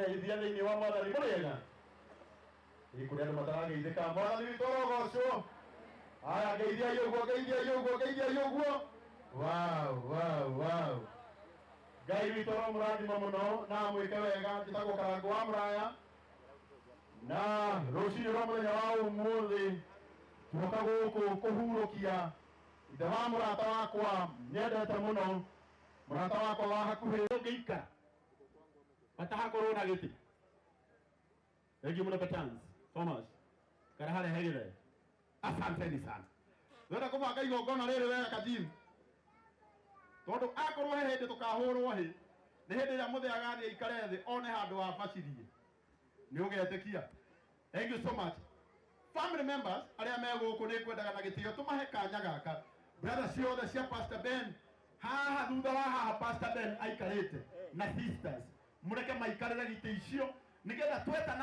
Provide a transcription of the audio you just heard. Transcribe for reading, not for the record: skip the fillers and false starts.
Ndamũgeithia thĩinĩ wa Mwathani. Mũrĩega? Ĩ kũrĩ andũ matarageithĩka. Mwathani witũ arogocwo. Aya, ngeithiai ũguo, ngeithiai ũguo, ngeithiai ũguo. Wow, wow, wow. Ngai witũ aromũrathima mũno na amwĩke wega. Njĩtagwo Karangũ wa Mũraya, na rũcinĩ rwa mũthenya wa ũmũthĩ tuoka gũkũ kũhurũkia ithe wa mũrata wakwa nyendete mũno, mũrata wakwa wa hakuhĩ. Ũngĩikara bata hakorwo na gĩtĩ. Thank you mũno. Patans Thomas kara harĩa hegĩre, asanteni sana. Twenda kũbanga igongona rĩrĩ wega kajimu, tondũ akorwo he hĩndĩ tũkahũrwo hĩ, nĩ hĩndĩ ĩrĩa mũthee agathiĩ aikare thĩ one handũ wabacirie nĩ ũgetĩkia. Thank you so much, family members arĩa me gũkũ. Nĩ ngwendaga na gĩtĩo tũmahe kanya gaka. Brother ciothe cia Pastor Ben haha thutha wa haha Pastor Ben aikarĩte na sisters, mũreke maikarĩre gĩtĩ icio nĩgetha twetana.